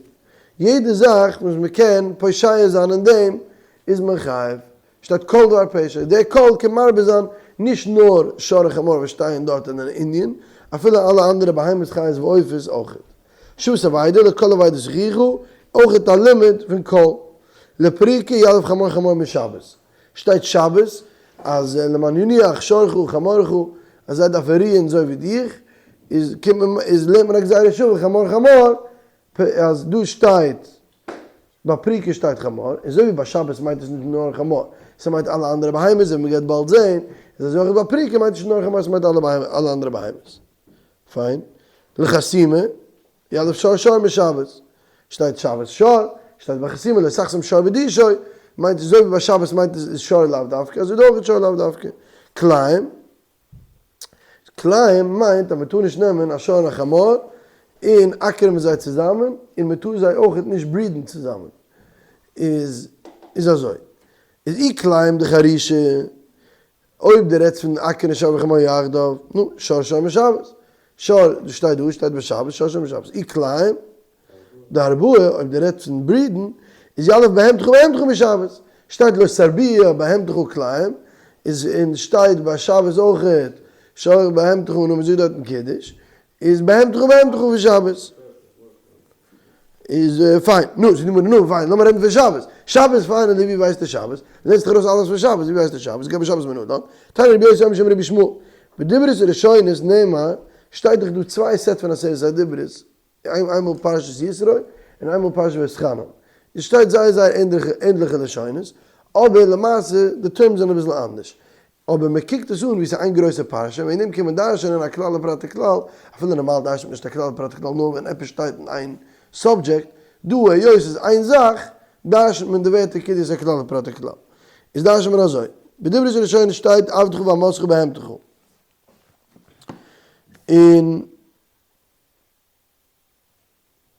יעדע זאך וואס מען קען פושע זיין אין דעם איז מען חייב, שטייט כל דבר פשע, דער כל קען מרבה זיין נישט נאר שור וחמור וואס שטייען דארט אין דער ענין, אפילו אלע אנדערע בהמות חיות ועופות אויכעט. השבת אבידה לכל אבידת אחיך, אויכעט א לימוד פון כל. לפריקה יליף חמור חמור משבת. שטייט שבת אז למען ינוח שורך וחמורך אז זיי דארפן רוען אזוי ווי דיך, איז קומט מען איז לערנט מען א גזירה שווה חמור חמור, אז דא שטייט ביי פריקה שטייט חמור, און אזוי ווי ביי שבת מיינט עס נישט נאר חמור, ס'מיינט אלע אנדערע בהמות ווי מ'גייט באלד זעהן, איז אזוי אויך ביי פריקה מיינט נישט נאר חמור ס'מיינט אלע אנדערע בהמות. פיין. לחסימה. יליף שור שור משבת, שטייט שבת שור, שטייט ביי חסימה לא תחסום שור בדישו, מיינט אזוי ווי ביי שבת מיינט עס איז שור לאו דווקא, אזוי דא אויך איז שור לאו דווקא. כלאים, כלאים מיינט אז מען טאר נישט נעמען א שור און א חמור און אקערן מיט זיי צוזאמען, און מען טאר זיי אויך נישט breed ן צוזאמען. איז איז אזוי, איז אי כלאים דחרישה, אויב דו רעדסט פון אקערן שור וחמור יחדיו, נו, שור שור משבת. שור, דאס שטייט דא, שטייט בשבת, שור שור משבת. אי כלאים דהרבאה, אויב דו רעדסט פון breed ן, איז יליף בהמתך בהמתך משבת. שטייט לא תרביע בהמתך כלאים, איז און שטייט ביי שבת אויכעט שור בהמתך און מ'זאגט דארטן קידוש, איז בהמתך בהמתך פון שבת. איז פיין, נו, זאגט די גמרא, נו, פיין, לאמיר רעדן פון שבת. שבת פיין, און ווי ווייסטו שבת? לערנסט דאך ארויס אלעס פון שבת, ווי ווייסטו שבת? גבי שבת מנלן. תניא רבי יוסי אומר משום רבי ישמעאל. בדברות הראשונות נאמר, שטייט דאך דא צוויי סעט פון עשרת הדיברות, איינמאל פרשת יתרו און איינמאל פרשת ואתחנן. עס שטייט זייער זייער ענדליכע לשונות, אבער למעשה די terms זענען אביסל אנדערש. אבער מען קוקט עס אן ווי ס'איז איין גרויסע פרשה, וועגן דעם קען מען דרש'ענען א כלל ופרט וכלל, אפילו נארמאל דרש'נט מען נישט א כלל ופרט וכלל נאר ווען עפעס שטייט אין איין subject, דא היות ס'איז איין זאך, דרש'נט מען די ווערטער כאילו ס'איז א כלל ופרט וכלל. איז דרש'נט מען אזוי, בדברות הראשונות שטייט עבדך ואמתך בהמתך, און.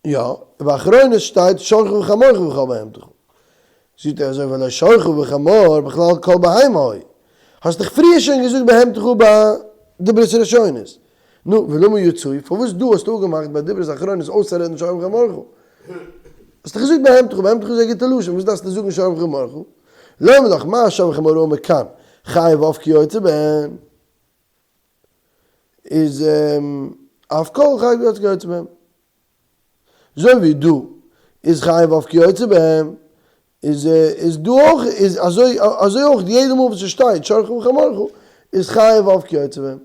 יא, ובאחרונות שטייט שורך וחמורך וכל בהמתך. זאגט ער אזוי והלא שורך וחמור בכלל כל בהמה היו. האסט דאך פריער שוין געזאגט בהמתך ביי דברות הראשונות. נו, ולמה יצאו? פארוואס דא האסטו אפגעמאכט ביי דברות אחרונות אויסצורעדן שורך וחמורך? האסט דאך געזאגט בהמתך, בהמתך איז א גוטע לשון, וואס דארפסטו זאגן שורך וחמורך? לומר לך מה שור וחמור האמור כאן, חיה ועוף כיוצא בהן. איז אף כל חיה ועוף כיוצא בהם. אזוי ווי דא איז חיה ועוף כיוצא בהם, איז איז דא אויך איז אזוי אזוי אויך יעדע מאל וואס עס שטייט שורך וחמורך איז חיה ועוף כיוצא בהם.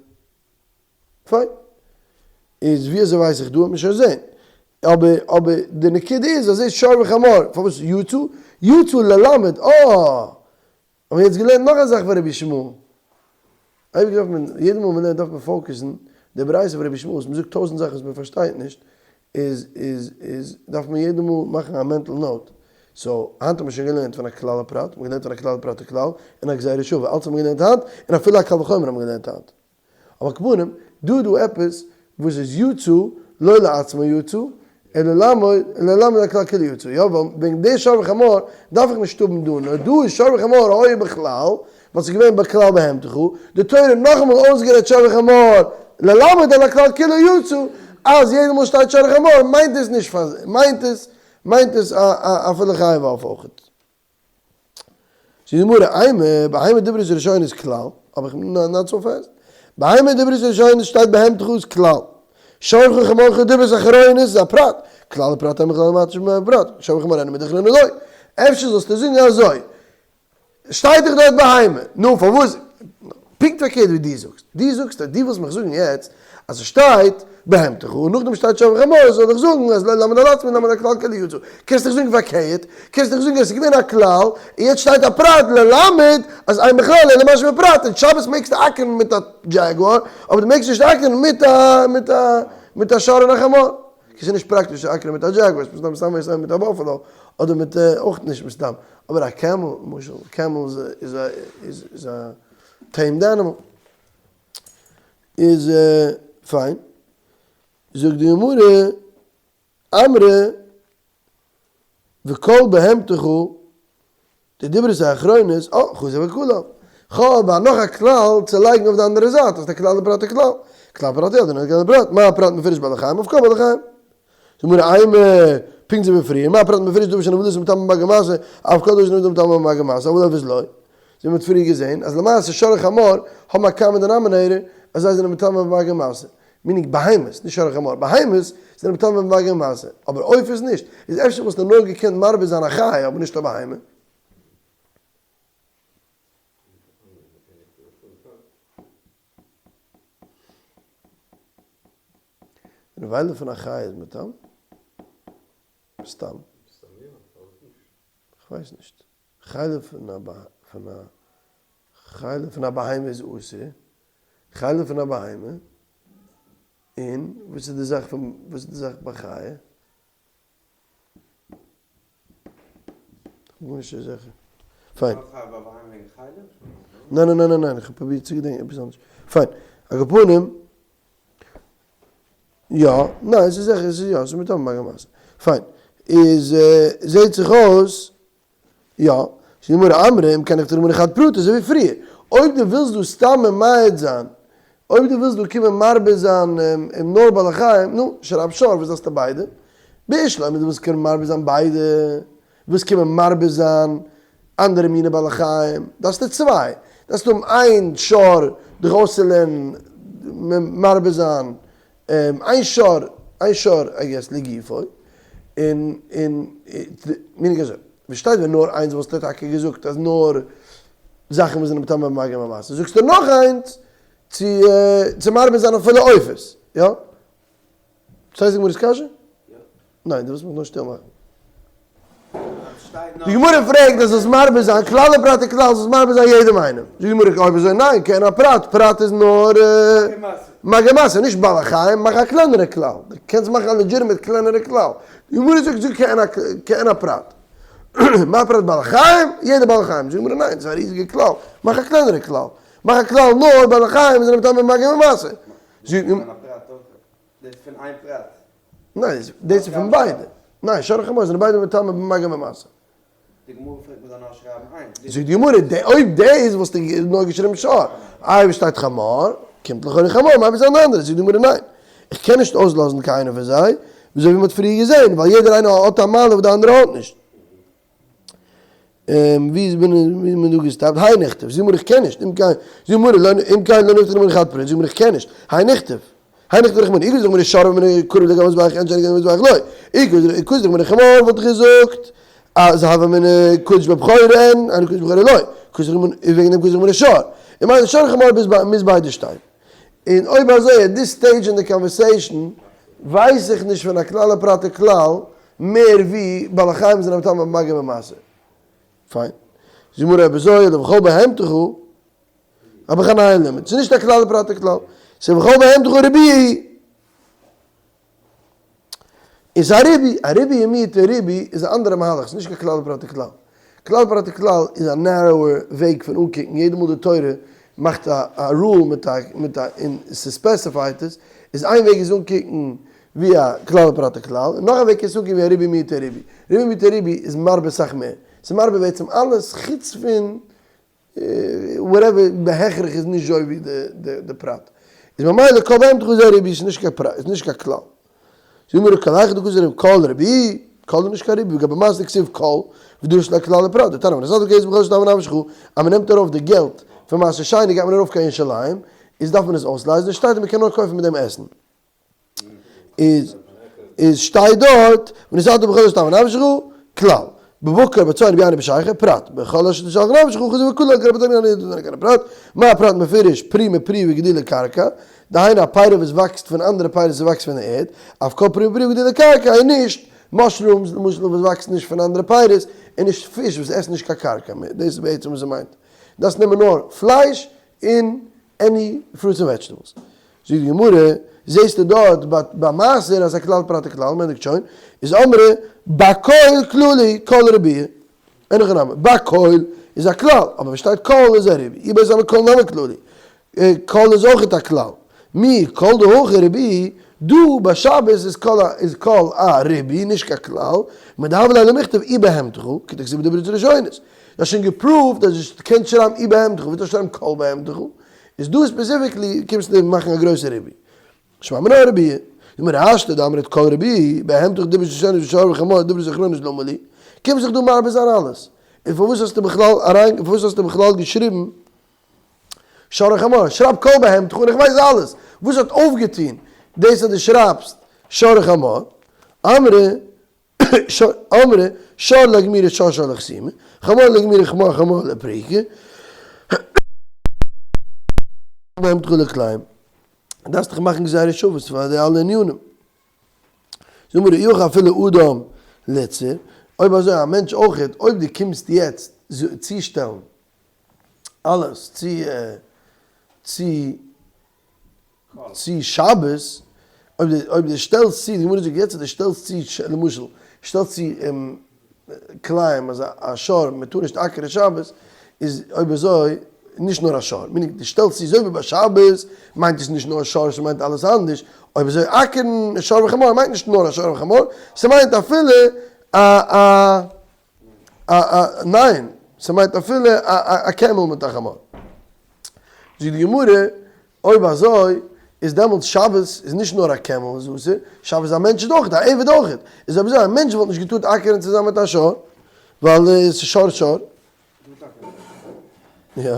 פיין. איז ווי אזוי ווייס איך דא וועט מען שוין זעהן. אבער אבער די נקודה איז אז עס שור וחמור פארוואס יצא? יצא ללמד אה! האבן יעצט געלערנט נאך א זאך פון רבי ישמעאל, אייביג דארף מען, יעדע מאל מען לערנט דארף מען focus ן, די ברייתא פון רבי ישמעאל וואס מען זאגט טויזנט זאכן וואס מען פארשטייט נישט, איז איז איז דארף מען יעדע מאל מאכן א mental note, so היינט האט מען שוין געלערנט פון א כלל ופרט, מען האט געלערנט פון א כלל ופרט וכלל, און א גזירה שווה, אלץ האט מען געלערנט היינט, און אפילו א קל וחומר האט מען געלערנט היינט. אבער כפנים, דא איז דא עפעס וואס איז יצא, לא לעצמו יצא, אלא ללמד על כלל כולו יצא, יא, ווייל וועגן די שור וחמור דארף איך נישט האבן דא, נאר דא איז שור וחמור היה בכלל, ווייל ס'איז געווען בכלל בהמתך, די תורה נאכאמאל אויסגערעדט שור וחמור ללמד על הכלל כולו יצא, אז יעדע מאל שטייט שור וחמור מיינט עס נישט פאר מיינט עס מיינט עס אפילו חיה ועוף אויכעט. זאגט די גמרא, אימא, בהמה דברות הראשונות כלל, אבער איך בין not so fast, בהמה דברות הראשונות שטייט בהמתך איז כלל, שורך וחמורך דברות אחרונות איז א פרט, כלל ופרט אין בכלל ומעט שבפרט, שור וחמור אינו מידי אחרינא לא. אפשר זאלסטו זאגן אזוי, שטייט דאך דארט בהמה, נו פארוואס, פונקט פארקערט ווי דו זאגסט, דו זאגסט אז דו ווילסט מיך זאגן יעצט אז עס שטייט בהמתך און נאכדעם שטייט שור וחמור, זאל איך זאגן אז ללמד על עצמו ללמד על כלל כאילו יצא, קענסט דאך זאגן פארקערט, קענסט דאך זאגן אז עס איז געווען א כלל און יעצט שטייט א פרט ללמד אז אין בכלל אלא מה שבפרט, און שבת מעגסטו אקערן מיט א דזשעגואר אבער דו מעגסט נישט אקערן מיט א מיט א מיט א שור און א חמור. ס'איז נישט פראקטיש צו אקערן מיט א דזשעגואר, ס'איז מסתם מסתם מיט א באפעלא, אדער מיט אויך נישט מסתם, אבער א camel למשל, camel איז א איז א tamed animal, איז פיין, זאגט די גמרא, אמרי וכל בהמתך די דברות האחרונות, אה, חזר וכלל. כ'האב א נאך א כלל צו לייגן אויף די אנדערע זייט, אז די כלל איז פרט וכלל. כלל פרט יא, די כלל פרט, מה הפרט מפורש בעלי חיים אף כל בעלי חיים. זאגט גמרא אימא, פונקט אזוי ווי פריער, מה הפרט מפורש דבר שנבלת מטמא במגע ומשא, אף כל דבר שנבלתו מטמא במגע ומשא, אבל עופות לא. אזוי ווי מ'האט פריער געזען, אז למעשה שור וחמור האבן א common denominator אז זיי זענען מטמא במגע ומשא. meaning בהמות, נישט שור וחמור, בהמות זענען מטמא במגע ומשא, אבער עופות נישט, איז אפשר וואלסטו נאר געקענט מרבה זיין א חיה אבער נישט א בהמה. נבילה פון א חיה איז מטמא? מסתם. כ'ווייס נישט. חלב פון א פון א חלב פון א בהמה איז אסור. חלב פון א בהמה, און וואס איז די זאך פון וואס איז די זאך ביי חיה? כ'בין גארנישט אזוי זיכער. פיין. ניין ניין ניין ניין, איך האב פרובירט צו געדענקען עפעס אנדערש. פיין. על כל פנים, יא, ניין, ס'איז זיכער, ס'איז יא, ס'איז מטמא במגע ומשא. פיין. איז זעהט זיך אויס יא, זאגט די גמרא אמרי אם כן נכתוב רחמנא חד פרטא אזוי ווי פריער, אויב דו ווילסט דא סתם ממעט זיין, אויב דו ווילסט דא קומען מרבה זיין נאר בעלי חיים, נו, שרייב שור, וואס דארפסטו ביידע? בשלמא דו ווילסט קומען מרבה זיין ביידע, ווילסט קומען מרבה זיין אנדערע מיני בעלי חיים, דארפסטו צוויי, דארפסט האבן איין שור דיך אויסצולערנען מרבה זיין איין שור, איין שור I guess לגופו, און און meaning אזוי, ווי שטייט ווען נאר איינס וואלסטו טאקע געזאגט אז נאר זאכן וואס זענען מטמא במגע ומשא, זאגסטו נאך איינס צו צו מרבה זיין אפילו עופות, יא? פארשטייסט די גמרא'ס קשיא? ניין, דו ווילסט מיך נאר שטיל מאכן. די גמרא פרעגט אז זאלסט מרבה זיין כלל ופרט וכלל, זאלסט מרבה זיין יעדעם איינעם. זאגט די גמרא אויב אזוי ניין, כעין הפרט, פרט איז נאר מגע ומשא, נישט בעלי חיים, מאך א קלענערע כלל. דו קענסט מאכן א legitimate קלענערע כלל. די גמרא זאגט זאג כעין הפרט. מה פרט בעלי חיים? יעדע בעלי חיים. זאגט די גמרא ניין, ס'איז א ריזיגע כלל, מאך א קלענערע כלל. מאך א כלל נאר בעלי חיים זענען מטמא במגע ומשא. דאס איז פון איין פרט. ניין, דאס איז פון ביידע. ניין, שור וחמור זענען ביידע מטמא במגע ומשא. די גמרא פרעגט מ'זאל נאר שרייבן איינס. זאגט די גמרא, אויב דאס וואלסטו נאר געשריבן שור, איי וואס שטייט חמור, קומט לכאורה חמור, מרבה זיין די אנדערע, זאגט די גמרא ניין, איך קען נישט אויסלאזן קיינער פון זיי, אזוי ווי מ'האט פריער געזען, ווייל יעדער איינער האט א מעלה וואס די אנדערע האט נישט. ווי איז מען דא געסטאפט? הי נכתב, זאגט די גמרא איך קען נישט, אם כן, זאגט די גמרא לא אם כן לא נכתב רחמנא חד פרט, זאגט די גמרא איך קען נישט, הי נכתב, הי נכתב רחמנא, אי קא זאגט גמרא שור הוה אמינא קרוב לגבי מזבח אין שאינו לגבי מזבח לא, אי קא זאגט גמרא חמור וואלט איך געזאגט אז הוה אמינא קדוש בבכורה אין אינו קדוש בבכורה לא, קא זאגט גמרא איז וועגן דעם קא זאגט גמרא שור, און מיינט שור חמור מוז ביידע שטיין. און אויב אזוי at this stage אין די conversation ווייס איך נישט פון א כלל ופרט וכלל מער ווי בעלי חיים זענען מטמא במגע ומשא. פיין. זאגט די גמרא אויב אזוי אלא וכל בהמתך האב איך א נייע לימוד. ס'איז נישט א כלל ופרט וכלל. ס'איז וכל בהמתך ריבוי. איז א ריבוי, א ריבוי און מיעוט און ריבוי איז א אנדערע מהלך, ס'איז נישט קיין כלל ופרט וכלל. כלל ופרט וכלל איז א narrower וועג פון אנקוקן, יעדע מאל די תורה מאכט א rule מיט א מיט א און ס'ספעסיפייט עס, איז איין וועג עס אנקוקן ווי א כלל ופרט וכלל, און נאך א וועג קענסטו אנקוקן ווי א ריבוי מיעוט און ריבוי. ריבוי מיעוט און ריבוי איז מרבה סאך מער. ס'איז מרבה בעצם אלעס חוץ פון whatever בהכרח איז נישט אזוי ווי די פרט. איז ממילא כל בהמתך איז א ריבוי, ס'איז נישט קיין פרט, איז נישט קיין כלל. זאגט גמרא כל היכא דקאזי רבי כל ריבוי, כל איז נישט קיין ריבוי, וגבי מעשר כתיב כל, ודרש ליה כלל ופרט, דתניא ונתת כסף בכל אשר תאוה נפשך, אז מ'נעמט ארויף די געלט פון מעשר שני גייט מען ארויף קיין ירושלים, איז דארף מען עס אויסלייזן, און שטייט אז מ'קען נאר קויפן מיט דעם עסן. איז איז שטייט דארט ונתת בכל אשר תאוה נפשך, כלל. בבקר בצאן ביין ובשחר, פרט, בכל אשר תשלח נפשך חזר וכולו כרבי תניא אני לא קיין פרט, מה פרט מפורש פרי מפרי וגידולי קרקע, דהיינו א פירות וואס וואקסט פון אנדערע פירות וואס וואקסט פון די ערד, אף כל פרי מפרי וגידולי קרקע און נישט mushrooms למשל וואס וואקסט נישט פון אנדערע פירות, און נישט פיש וואס עסן נישט קיין קרקע, דאס איז בעצם וואס ער מיינט, דארפסט נעמען נאר פלייש און any fruits און vegetables. זאגט די גמרא, זעסטו דארט ביי מעשר אז א כלל פרט וכלל, מען ענדיגט שוין, איז אמרי בכל כללי כל ריבויא, אין הכי נמי, בכל איז א כלל, אבער ווען שטייט כל איז א ריבוי, איבעיא להו כל נמי כללי, כל איז אויכעט א כלל, מי כל דהכא ריבוי, דא ביי שבת איז כל א איז כל א ריבוי נישט קיין כלל, מדהוה ליה למכתב אי בהמתך, כדכתיב בדברות ראשונות. דו האסט שוין געפראווט אז דו קענסט שרייבן אי בהמתך, וואס דארפסטו שרייבן כל בהמתך? איז דא specifically קומסטו מאכן א גרויסע ריבוי. שמע מינה ריבויא. זאג מיר השתא דאמרת כל ריבוי, בהמתך דברות ראשונות ושור וחמור דברות אחרונות למה לי? קומסט זיך דא מרבה זיין אלעס. און פארוואס האסטו בכלל אריין פארוואס האסטו בכלל געשריבן שור וחמור? שרייב כל בהמתך און איך ווייס אלעס. וואס האט אויפגעטון דאס אז דו שרייבסט שור וחמור? אמרי אמרי, שור לגמירי שור שור לחסימה, חמור לגמירי חמור חמור לפריקה, בהמתך לכלאים. דארפסט דיך מאכן גזירה שוות פאר די אלע ענינים. זאג מיר, אי הכי אפילו אדם ליתסר, אויב אזוי א מענטש אויכעט, אויב דו קומסט יעצט צושטעלן אלעס צו צו צו שבת, אויב די אויב די שטעלסט צו, די גמרא זאגט יעצט אז די שטעלסט צו למשל שטעלסט צו כלאים אז א שור מען טאר נישט אקערן שבת, איז אויב אזוי נישט נאר א שור, meaning די שטעלסט צו אזוי ווי ביי שבת מיינט עס נישט נאר שור ס'מיינט אלעס אנדערש, אויב אזוי אקערן שור וחמור מיינט נישט נאר א שור וחמור, ס'מיינט אפילו א א א א ניין, ס'מיינט אפילו א א קעמל מיט א חמור. זאגט די גמרא, אויב אזוי איז דעמאלטס שבת איז נישט נאר א קעמל איז אסור, שבת איז א מענטש איז אויך, א עבד אויך, איז אויב אזוי א מענטש וואלט נישט געטארט אקערן צוזאמען מיט א שור, ווייל עס איז שור שור. יא.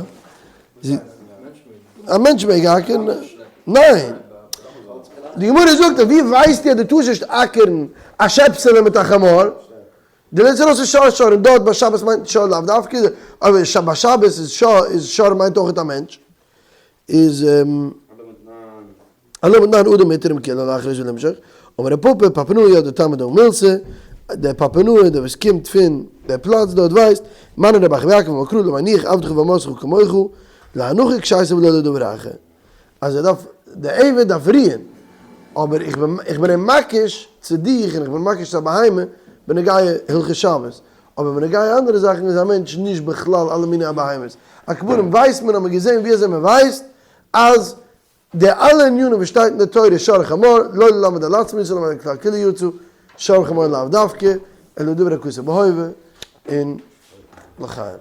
א מענטש מעג אקערן? ניין. די גמרא זאגט אז ווי ווייסטו אז דו טארסט נישט אקערן א שעפסעלע מיט א חמור? די לערנסט ארויס איז שור שור און דארט ביי שבת מיינט שור לאו דווקא, אבער ביי שבת איז שור איז שור מיינט אויכעט א מענטש. איז אלא מתנן אדם מותר עם כולן להחריש ולמשוך, אמר רב פפא פפונאי ידע טעמא דמילתא, דער פפונאי דער וואס קומט פון דער פלאץ דארט ווייסט, מני רב אחא בר יעקב אמר קרא למניח עבדך ואמתך כמוך, להנחה קשייתא ולא לדבר אחר, אז ער דארף, דער עבד דארף רוען, אבער איך בין איך בין אים מקיש צו דיך און איך בין מקיש צו א בהמה בנוגע הלכות שבת, אבער בנוגע אנדערע זאכן איז א מענטש נישט בכלל אלע מיני הבהמות. על כל פנים ווייסט מען האט מען געזען ווי אזוי מען ווייסט אז די אלע ענינים וואס שטייט אין די תורה שור וחמור לא ללמד על עצמו יצא ללמד על כלל כולו יצא, שור וחמור לאו דווקא, אלא דבר הכתוב בהווה, און לחיים.